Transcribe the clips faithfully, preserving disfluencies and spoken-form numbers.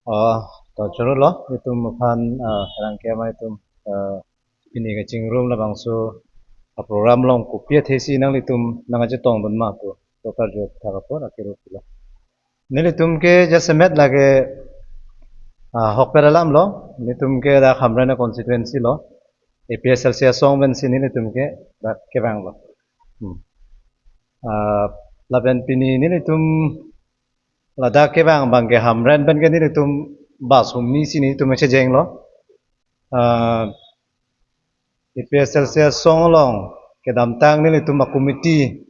Ah, to choro lo, itum aphan, ah, rangke ma itum, ah, pini kachingrum labangso, ah, program along kopi athesi nanglitum nangkachetongdun ma pu, to karju thak apor akiru pilo. Nelitum ke jasemet lake, ah, hokpet alam lo, nelitum ke dak Hamren constituency lo, A P H L C asong pensi nelitum ke dak kevang lo. Hmm. Ah, lapen pini nelitum ladak kevang abang ke Hamren pen ke nelitum bus humni si nelitum chejeng lo. Ah, A P H L C asong along kedamtang nelitum a committee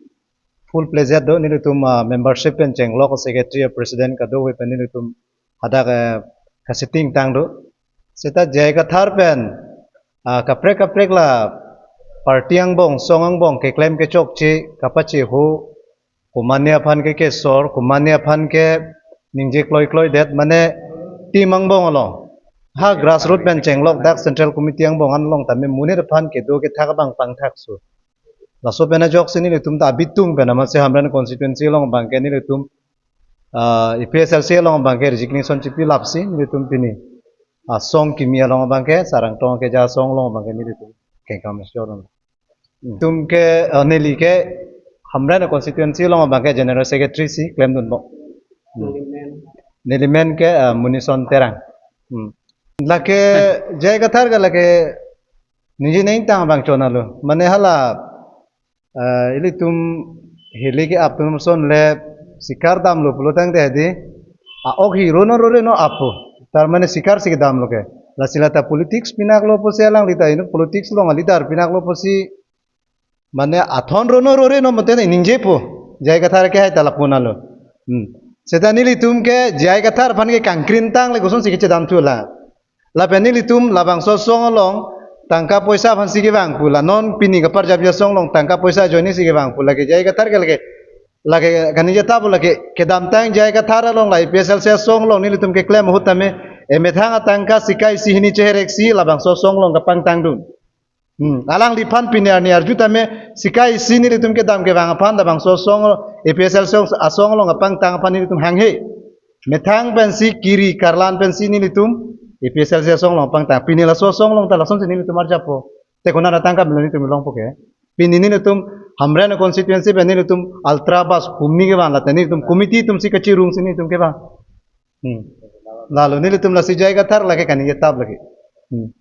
full fledged do, nelitum, ah, membership pen chenglok, secretary, president kadokave pen nelitum hadak, eh, kasiting tang do. Seta J I Kathar pen, ah, kaprek kaprek la party angbong, song angbong keklem kechokche kapache ho, komatne aphan ke kesor, komatne aphan ke ningje kloi kloi det, mane team angbong along. Ha grassroot pen chenglok dak central committee angbong an along tame monit aphan kedo kethak abang pangthak so. Laso pen ajoksi nelitum ta abitung pen amatsi Hamren constituency along abang ke nelitum, ah, A P H L C along abang ke resignation chipi lapsi nelitum pini, ah, song kimi along abang ke Sarang Tong Keja asong along abang ke nelitum kengkam mesyo along. Tum ke, ah, neli ke Hamren constituency along abang ke general secretary si klemdun bo. Hmm. Neli men ke, ah, Munison Terang. Hmm. Lake J I Kathar ke lake ningje neng tang abang chonalo. Mane hala, ah, ilitum heli ke aptum son le sikar damlo pulo tangte di, a-ok hi rono rore no apo. Tar mane sikar si kedamlo ke. Lasi lata politics pinaklo pusi alangli ta ino politics along a leader pinaklo pusi mane athon rono rore no mate ningjepo. J I Kathar ke hai ta lapu nalo. Hmm. Seta nelitum ke J I Kathar aphan ke kangkrin tang le koson si kechedam thu la. Lapen nelitum labangso asong along tangka poisa aphan si kevang pu la, non pini kaparjap asong along tangka poisa ajoine si kevang pu lake J I Kathar ke lake, lake kaningje ta pu lake kedamtang J I Kathar along la A P H L C asong along nelitum keklem ahut tame emethang atangka sika isi hini cheherek si labangso asong along kapangtangdun. Hmm, alangliphan pini arni arju tame sika isi nelitum kedam kevang aphan labangso asong A P H L C asong along kapangtang aphan nelitum hanghe. Methang pensi kiri karlan pensi nelitum A P H L C asong along pangtang. Pini laso asong along ta lasonsi nelitum arjappo. Te konat atangka melo nelitum longpo ke. Pini nelitum Hamren constituency pen nelitum ultra bus humni kevang lata nelitum committee atum si kachirung si nelitum kevang. Hmm. Lalo nelitum lasi J I Kathar lake kaningje tap lake. Hmm.